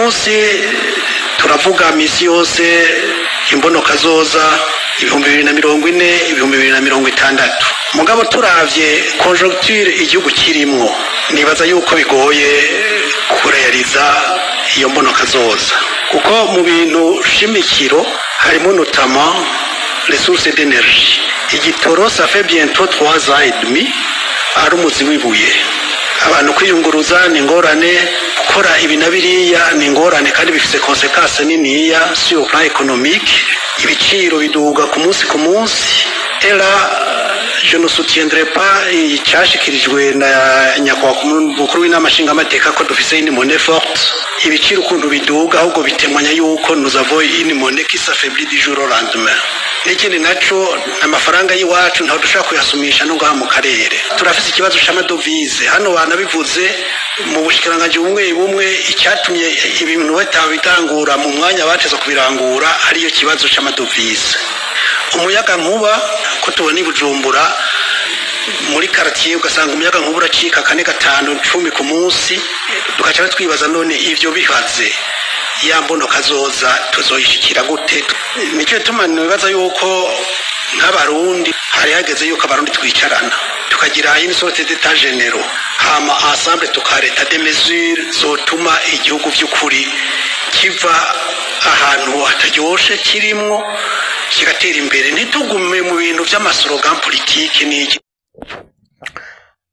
Munsi turavuga misi yose imbono kazoza 2040, 2060, mugabo turavye conjoncture igihugu kirimwo, nibaza yuko bigoye kureyariza iyo mbono kazoza, kuko mu bintu shimikiro harimo notamment les sources d'énergie. Igitoro, ça fait bientôt 3 ans et demi ari umuzi w'ibuye. Abantu kwiyunguruza ni ingorane, gukora ibi na biriya ni ingorane, kandi bifite conséquences niniya sur le plan économique. Ibiciro biduga ku munsi ku munsi. Et là, je ne soutiendrai pas icyashikirijwe na nyakubahwa mukuru w'inama nshingamateka ko dufise une monnaie forte. Ibiciro ukuntu biduga ahubwo bitemanya yuko nous avons une monnaie qui s'affaiblit du jour au lendemain. N'ikindi naco, amafaranga y'iwacu ntaho dushobora kuyasumisha no ngaha mu karere. Turafise ikibazo c'ama devises hano, banabivuze mu bushikiranganji bumwe bumwe. Icyatumye ibintu batabitangura mu mwanya bateze kubirangura ariyo kibazo c'ama devises. Umuyaga nkuba, ko tubona i Bujumbura muri quartier ugasanga umuyaga nkuba uracika kane, gatanu, 10 ku munsi, tugaca twibaza: none ivyo bihaze, ya mbono kazoza tuzoyishikira gute? Nicyo gituma nibaza yuko nk'Abarundi hari hageze yuko Abarundi twicarana, tukagira une sorte d'état généraux, hama ensemble tukareta des mesures zotuma igihugu vy'ukuri kiva ahantu hataryoshe kirimwo kigatera imbere, ntitugume mu bintu vy'ama slogans politiques n'iki.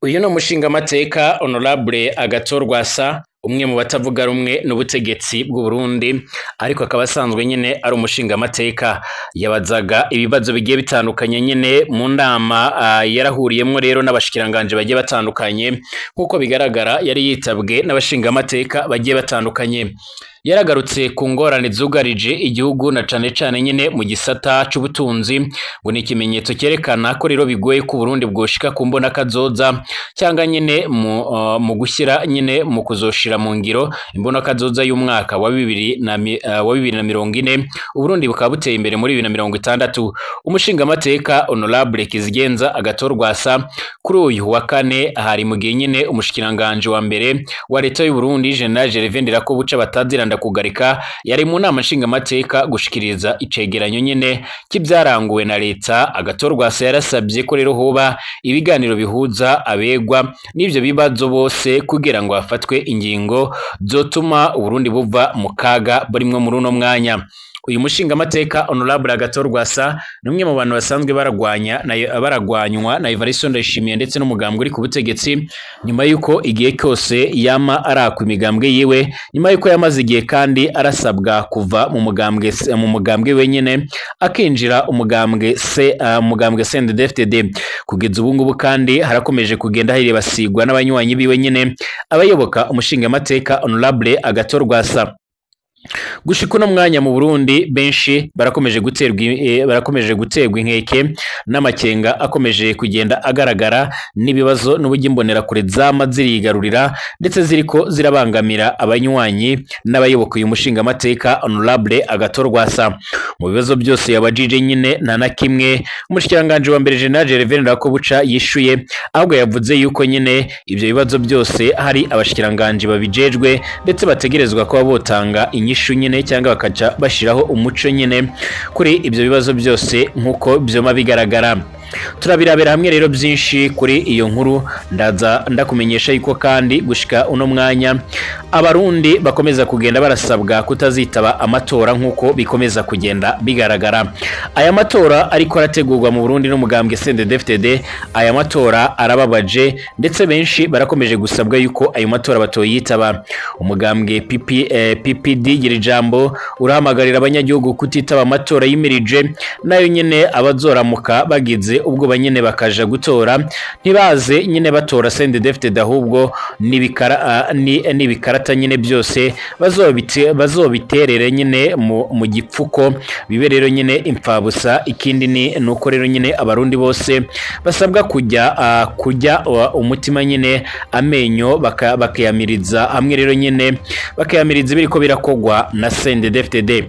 Uyu ni umushingamateka Honorable Agathon Rwasa, umwe mu batavuga rumwe n'ubutegetsi bw'u Burundi, ariko akaba asanzwe nyine ari umushingamateka. Yabazaga ibibazo bigiye bitandukanye nyine mu nama yarahuriyemwo rero n'abashikiranganje bagiye batandukanye. Nk'uko bigaragara, yari yitabwe n'abashingamateka bagiye batandukanye. Yaragarutse ku ngorane zugarije igihugu, na cane cane nyine mu gisata c'ubutunzi, ngo ni ikimenyetso cyerekana ko rero bigoye ko Burundi bwoshika ku mbona kazoza, cyangwa nyine mu gushyira nyine mu kuzoshira mu ngiro imbona kazoza y'umwaka wa 2040, Uburundi bukaba buteye imbere muri 2060. Umushingamateka Honorable Kizigenza Agathon Rwasa, kuri uyu wa kane, hari mu gihe nyine umushikiranganje wa mbere wa leta y'u Burundi, General Gervais Ndirakobuca bataziranda kugarika, yari mu nama nshingamateka gushikiriza icegeranyo nyine k'ibyaranguwe na leta. Agathon Rwasa yarasabye ko rero hoba ibiganiro bihuza abegwa n'ivyo bibazo bose kugira ngo hafatwe ingingo zotuma Uburundi buva mu kaga burimwo muri uno mwanya. Uyu mushingamateka Honorable Agathon Rwasa ni umwe mu bantu basanzwe baragwanya na baragwanywa na Evariste Ndayishimiye ndetse n'umugambwe uri ku butegetsi, nyuma y'uko igihe cyose yama arakwa imigambwe yiwe, nyuma y'uko yamaze igihe kandi arasabwa kuva mu mugambwe wenyine akinjira umugambwe CNDD-FDD. Kugeza ubu ngubu kandi harakomeje kugenda hiribasigwa n'abanywanyi biwe nyine, abayoboka umushingamateka Honorable Agathon Rwasa. Gushika uno mwanya mu Burundi, benshi barakomeje guterwa inkeke n'amakenga akomeje kugenda agaragara n'ibibazo n'uburyo imbonerakure zama zirigarurira ndetse ziriko zirabangamira abanywanyi n'abayoboka uyu mushingamateka Honorable Agathon Rwasa. Mu bibazo byose yabajije nyine, nta na kimwe umushikiranganji wa mbere General Gervais Ndirakobuca yishuye, ahubwo yavuze yuko nyine ivyo bibazo byose hari abashikiranganji babijejwe, ndetse bategerezwa kuba botanga inyishu nyine cyangwa bakaca bashiraho umuco nyine kuri ibyo bibazo byose nk'uko byoma bigaragara. Turabirabira hamwe rero byinshi kuri iyo nkuru. Ndaza ndakumenyesha yuko kandi gushika uno mwanya Abarundi bakomeza kugenda barasabwa kutazitaba amatora nk'uko bikomeza kugenda bigaragara. Aya matora ariko arategurwa mu Burundi n'umugambwe CNDD-FDD, aya matora arababaje, ndetse benshi barakomeje gusabwa yuko ayo matora batoyitaba. Umugambwe PPD gira ijambo urahamagarira abanyagihugu kutitaba amatora yimirije, nayo nyene abazoramuka bagize ubwoba nyene bakaja gutora, ntibaze nyene batora CNDD-FDD, ahubwo n'ibikarata nyene byose bazobiterere nyene mu gipfuko, bibe rero nyene impfabusa. Ikindi ni nuko rero nyene Abarundi bose basabwa kujya umutima nyene amenyo, bakayamiriza hamwe rero nyene, bakayamiriza ibiriko birakogwa na CNDD-FDD.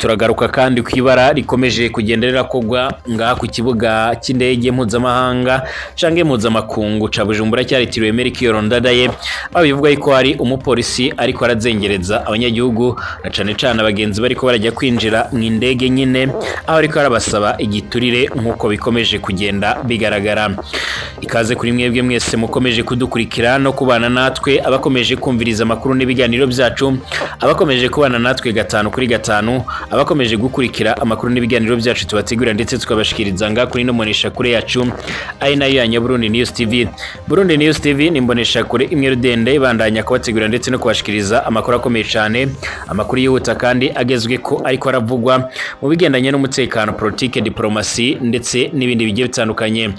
Turagaruka kandi ku ibara rikomeje kugenda rirakogwa ngaha ku kibuga cy'indege mpuzamahanga canke mpuzamakungu ca Bujumbura cyaritiriwe Melchior Ndadaye, aho bivuga yuko hari umupolisi ariko arazengereza abanyagihugu na cane cane abagenzi bariko barajya kwinjira mu indege nyine, aho ariko arabasaba igiturire nk'uko bikomeje kugenda bigaragara. Ikaze kuri mwebwe mwese mukomeje kudukurikira no kubana natwe, abakomeje kumviriza amakuru n'ibiganiro byacu, abakomeje kubana natwe 5 kuri 5, abakomeje gukurikira amakuru n'ibiganiro byacu tubategura ndetse tukabashikiriza nga kuri no monesha kure yacu ari nayo ya Burundi News TV. Burundi News TV ni imbonesha kure imwe rudende ibandanya kubategura ndetse no kubashikiriza amakuru akomeye cyane, amakuru yihuta kandi agezwe ko ariko aravugwa mu bigendanye n'umutekano, politike, diplomasi ndetse n'ibindi bigiye bitandukanye.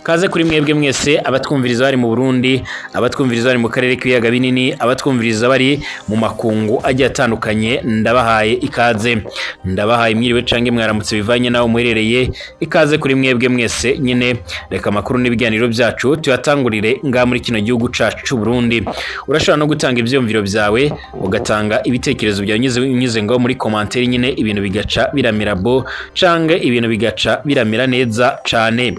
Kaze kuri mwebwe mwese abatwumviriza bari mu Burundi, abatwumviriza bari mu karere k'ibiyaga binini, abatwumviriza bari mu makungu agiye atandukanye, ndabahaye ikaze, ndabahaye mwiriwe canke mwaramutse bivanye naho muherereye. Ikaze kuri mwebwe mwese nyine, reka amakuru n'ibiganiro byacu tuyatangurire nga muri kino gihugu cacu c'u Burundi. Urashobora no gutanga ivyumviro byawe, ugatanga ibitekerezo byawe unyuze ngo muri commentaire nyine, ibintu bigaca biramira bo canke ibintu bigaca biramira neza cane.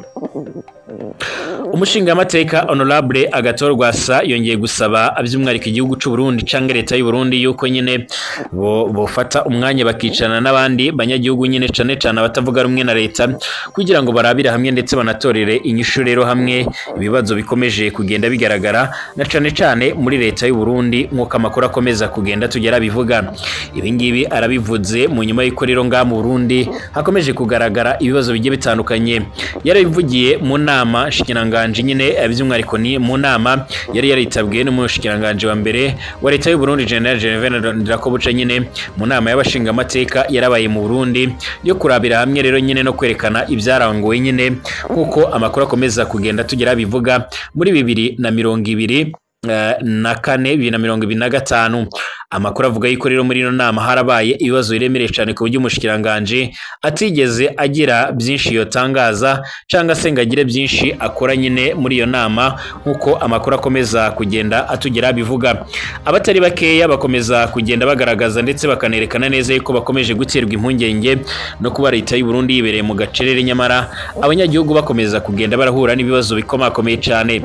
Umushingamateka Honorable Agathon Rwasa yongeye gusaba aby'umwihariko igihugu c'u Burundi canke leta y'u Burundi yuko nyine bofata umwanya bakicana n'abandi banyagihugu nyine cane cane abatavuga rumwe na leta, kugira ngo barabire hamwe ndetse banatorere inyishu rero hamwe ibibazo bikomeje kugenda bigaragara na cane cane muri leta y'u Burundi, nk'uko amakuru akomeza kugenda tugera bivuga. Ibi ngibi arabivuze mu nyuma y'uko rero ngaha mu Burundi hakomeje kugaragara ibibazo bigiye bitandukanye. Yarabivugiye mu nama nshikiranganji nyine, by'umwihariko ni mu nama yari yaritabwiye n'umushikiranganji wa mbere wa leta y'u Burundi General Gervais Ndirakobuca nyine, mu nama y'abashingamateka yarabaye mu Burundi yo kurabira hamwe rero nyine no kwerekana ibyarangoye nyine, nkuko amakuru akomeza kugenda tugera bivuga muri 2024 2025. Amakuru avuga yuko rero muri ino nama harabaye ibibazo biremereye cyane ku buryo umushikiranganje atigeze agira byinshi yotangaza cyangwa se ngo agire byinshi akora nyine muri iyo nama, nkuko amakuru akomeza kugenda atugera bivuga. Abatari bakeya bakomeza kugenda bagaragaza ndetse bakanerekana neza yuko bakomeje guterwa impungenge no kuba leta y'u Burundi yibereye mu gacerere, nyamara abanyagihugu bakomeza kugenda barahura n'ibibazo bikomakomeye cyane.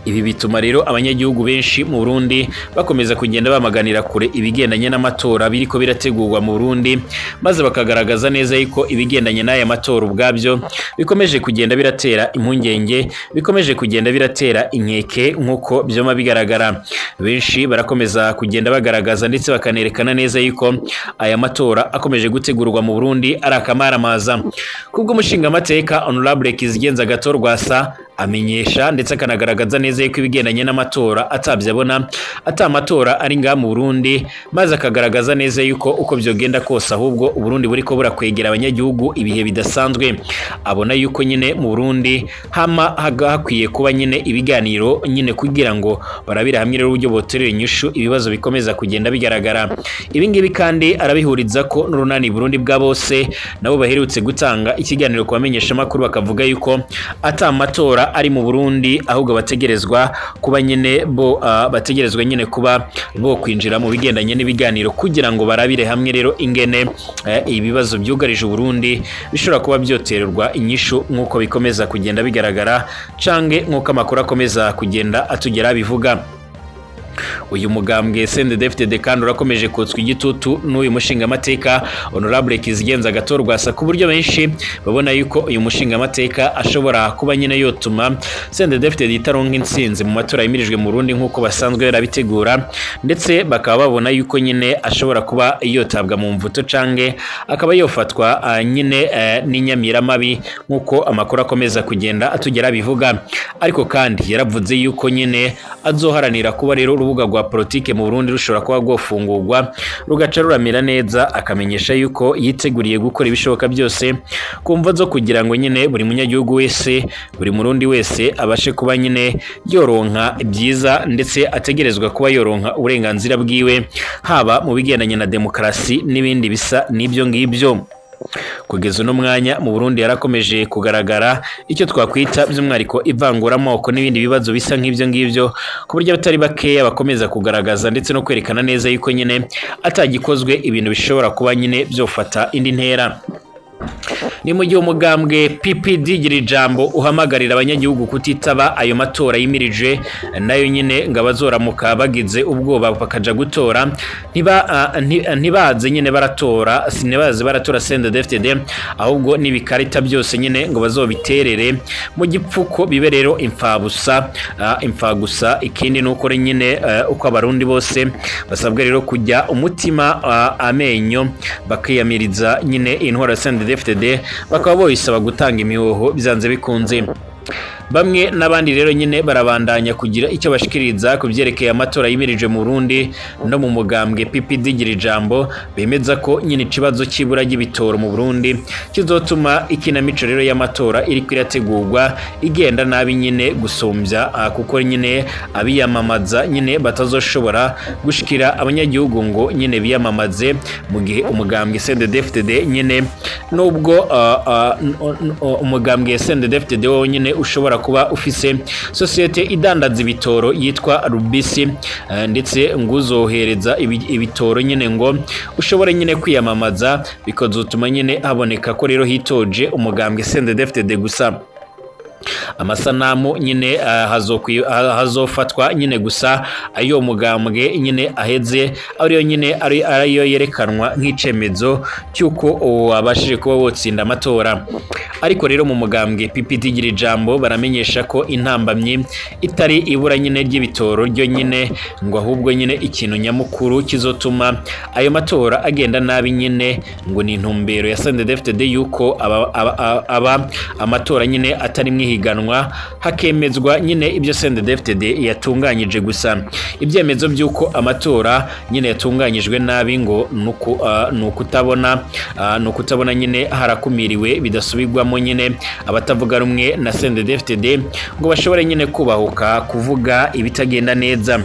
Ibi bituma rero abanyagihugu benshi mu Burundi bakomeza kugenda bamaganira kure ibigendanye n'amatora biriko birategurwa mu Burundi, maze bakagaragaza neza yuko ibigendanye n'aya matora ubwabyo bikomeje kugenda biratera impungenge, bikomeje kugenda biratera inkeke nk'uko byoma bigaragara. Benshi barakomeza kugenda bagaragaza ndetse bakanerekana neza yuko aya matora akomeje gutegurwa mu Burundi ari akamaramaza. Kubwo umushingamateka Honorable Kizigenza Agathon Rwasa amenyesha ndetse akanagaragaza neza yuko ibigendanye n'amatora atabyabona, atamatora ari ngaha mu Burundi, maze akagaragaza neza yuko uko byogenda kose ahubwo Uburundi buriko burakwegera abanyagihugu ibihe bidasanzwe. Abona yuko nyine mu Burundi hama hakwiye kuba nyine ibiganiro nyine kugira ngo barabira hamwe rero uburyo boterera inyishu ibibazo bikomeza kugenda bigaragara. Ibi ngibi kandi arabihuriza ko n'urunani Burundi bwa bose nabo baherutse gutanga ikiganiro ku bamenyeshamakuru bakavuga yuko atamatora ari mu Burundi, ahubwo bategerezwa kuba nyine bo bategerezwa nyine kuba bo kwinjira mu bigendanye n'ibiganiro kugira ngo barabire hamwe rero ingene ibibazo byugarije Burundi bishobora kuba byotererwa inyishu nk'uko bikomeza kugenda bigaragara canke nk'uko amakuru akomeza kugenda atugera bivuga. Uyu mugambwe CNDD-FDD kandi urakomeje kotswa igitutu n'uyu mushingamateka Honorable Kizigenza Agathon Rwasa, ku buryo benshi babona yuko uyu mushingamateka ashobora kuba nyine yotuma CNDD-FDD itaronka intsinzi mu matora yimirijwe mu Burundi nk'uko basanzwe barabitegura, ndetse bakaba babona yuko nyine ashobora kuba yotabwa mu mvuto canke akaba yofatwa nyine n'inyamiramabi nk'uko amakuru akomeza kugenda atugera bivuga. Ariko kandi yaravuze yuko nyine azoharanira kuba rero urubuga rwa politike mu Burundi rushobora kuba rwofungurwa rugaca ruramira neza, akamenyesha yuko yiteguriye gukora ibishoboka byose kumva zo kugira ngo nyine buri munyagihugu wese, buri murundi wese abashe kuba nyine yoronka byiza ndetse ategerezwa kuba yoronka uburenganzira bwiwe, haba mu bigendanye na demokarasi n'ibindi bisa n'ibyo ngibyo. Kugeza uno mwanya mu Burundi yarakomeje kugaragara icyo twakwita by'umwihariko ivanguramoko n'ibindi bibazo bisa nk'ibyo ngibyo, ku buryo abatari bakeya bakomeza kugaragaza ndetse no kwerekana neza yuko nyine atagikozwe ibintu bishobora kuba nyine byofata indi ntera. Ni mu gihe umugambwe PPD gira ijambo uhamagarira abanyagihugu kutitaba ayo matora yimirije, nayo nyine ngo abazoramuka bagize ubwoba bakaja gutora ntibaze nyine baratora, sinibaze baratora CNDD-FDD, ahubwo n'ibikarita byose nyine ngo bazobiterere mu gipfuko bibe rero imfabusa imfagusa. Ikindi nuko nyine uko abarundi bose basabwa rero kujya umutima amenyo bakiyamiriza nyine intwaro ya CNDD-FDD, bakaba boyisaba gutanga imihoho byanze bikunze. Bamwe n'abandi rero nyine barabandanya kugira icyo bashikiriza ku byerekeye amatora yimirije mu Burundi no mu mugambwe PPD gira ijambo, bemeza ko nyine ikibazo cy'ibura ry'ibitoro mu Burundi kizotuma ikinamico rero y'amatora iri kwirategurwa igenda nabi nyine gusumbya, kuko nyine abiyamamaza nyine batazoshobora gushikira abanyagihugu ngo nyine biyamamaze, mu gihe umugambwe CNDD-FDD nyine nubwo umugambwe CNDD-FDD wo nyine ushobora kuba ufise sosiyete idandaza ibitoro yitwa Rubisi, ndetse nguzohereza ibitoro nyine ngo ushobore nyine kwiyamamaza, bikozotuma nyine haboneka ko rero hitoje umugambwe CNDD-FDD gusa. Amasanamu nyine hazofatwa nyine gusa ayo mugambwe nyine aheze, ariyo nyine ariyo yerekanwa nk'icemezo cy'uko wabashije kuba wotsinda amatora. Ariko rero mu mugambwe PPD gira ijambo baramenyesha ko intambamyi itari ibura nyine ry'ibitoro ryo nyine, ngo ahubwo nyine ikintu nyamukuru kizotuma ayo matora agenda nabi nyine ngo ni intumbero ya CNDD-FDD yuko aba amatora nyine atari mwihiganwa, hakemezwa nyine ibyo CNDD-FDD yatunganyije gusa. Ibyemezo by'uko amatora nyine yatunganyijwe nabi ngo nukutabona nyine harakumiriwe bidasubirwamo nyine abatavuga rumwe na CNDD-FDD ngo bashobore nyine kubahuka kuvuga ibitagenda neza.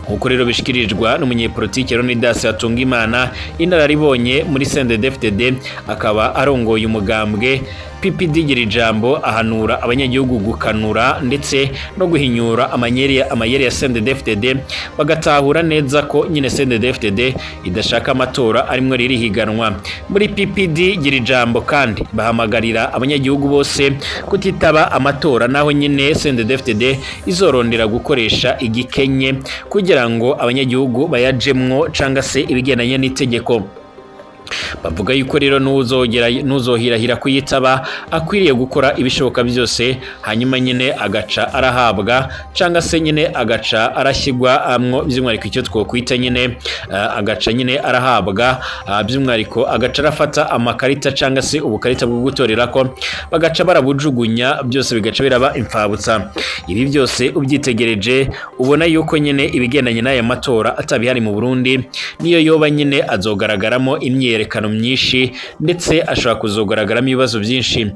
Nkuko rero bishikirijwa n'umunyepolitike Leonidas Hatungimana, inararibonye muri CNDD-FDD, akaba arongoye umugambwe PPD gira ijambo, ahanura abanyagihugu gukanura ndetse no guhinyura amayeri ya CNDD-FDD, bagatahura neza ko nyine CNDD-FDD idashaka amatora arimwo riri higanwa. Muri PPD gira ijambo kandi bahamagarira abanyagihugu bose kutitaba amatora, naho nyine CNDD-FDD izorondera gukoresha igikenye kugira ngo abanyagihugu bayajemwo canga se ibigendanye n'itegeko. Bavuga yuko rero nuzohirahira kuyitaba akwiriye gukora ibishoboka byose, hanyuma nyine agaca arahabwa canga se nyine agaca arashyigwa amwo by'umwihariko icyo twokwita nyine agaca nyine arahabwa by'umwihariko agaca arafata amakarita canga se ubukarita bwo gutorera ko bagaca barabujugunya, byose bigaca biraba imfabutsa. Ibi byose ubyitegereje ubona yuko nyine ibigendanye n'aya matora atabihari mu Burundi, niyo yoba nyine azogaragaramo imyerekano myinshi ndetse ashobora kuzogaragaramo ibibazo byinshi.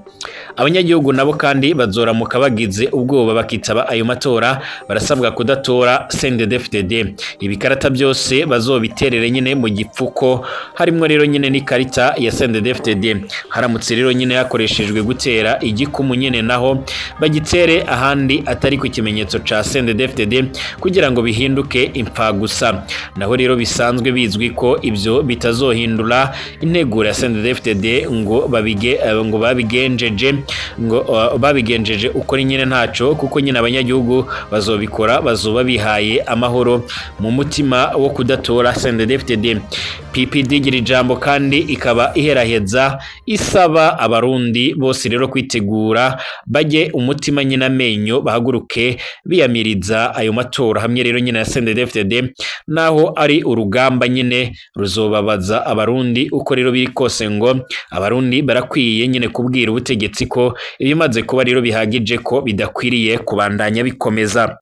Abanyagihugu nabo kandi bazoramuka bagize ubwoba bakitaba ayo matora, barasabwa kudatora CNDD-FDD. Ibikarata byose bazobiterere nyine mu gipfuko, harimo rero nyine n'ikarita ya CNDD-FDD. Haramutse rero nyine hakoreshejwe gutera igikumu nyine naho bagitere ahandi atari ku kimenyetso ca CNDD-FDD kugira ngo bihinduke imfagusa. Naho rero bisanzwe bizwi ko ibyo bitazohindura integura ya CNDD-FDD ngo babigenjeje ngo babigenjeje uko nyine ntaco, kuko nyine abanyagihugu bazobikora bazoba bihaye amahoro mu mutima wo kudatora CNDD-FDD. PPD gira ijambo kandi ikaba iheraheza isaba abarundi bose rero kwitegura bajye umutima nyine amenyo bahaguruke biyamiriza ayo matora hamwe rero nyine ya CNDD-FDD, naho ari urugamba nyine ruzobabaza abarundi uko rero biri kose, ngo abarundi barakwiye nyine kubwira ubutegetsi ko ibimaze kuba rero bihagije ko bidakwiriye kubandanya bikomeza.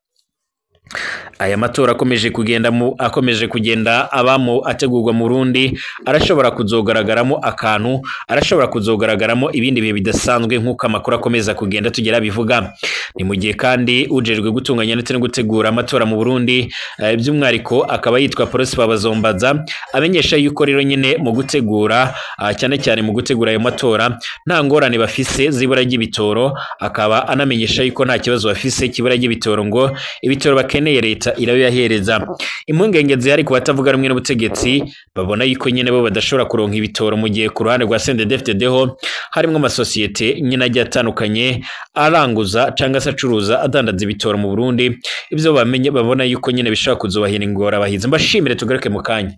Aya matora akomeje kugenda abamo ategurwa mu Burundi arashobora kuzogaragaramo akantu, arashobora kuzogaragaramo ibindi bihe bidasanzwe nk'uko amakuru akomeza kugenda tugera bivuga. Ni mu gihe kandi ujejwe gutunganya ndetse no gutegura amatora mu Burundi, by'umwihariko akaba yitwa Prosper Bazombaza, amenyesha yuko rero nyine mu gutegura, cyane cyane mu gutegura ayo matora, nta ngorane bafise z'ibura ry'ibitoro. Akaba anamenyesha yuko nta kibazo bafise kibura ry'ibitoro, ngo ibitoro bakeneye leta irabibahereza. Impungenge zihari ku batavuga rumwe n'ubutegetsi, babona yuko nyine bo badashobora kuronka ibitoro, mu gihe ku ruhande rwa CNDD-FDD ho harimwo amasosiyete nyine agiye atandukanye aranguza cyangwa se acuruza adandaza ibitoro mu Burundi. Ibyo bamenye babona yuko nyine bishobora kuzobahira ingorabahizi. Mbashimire, tugaruke mu kanya.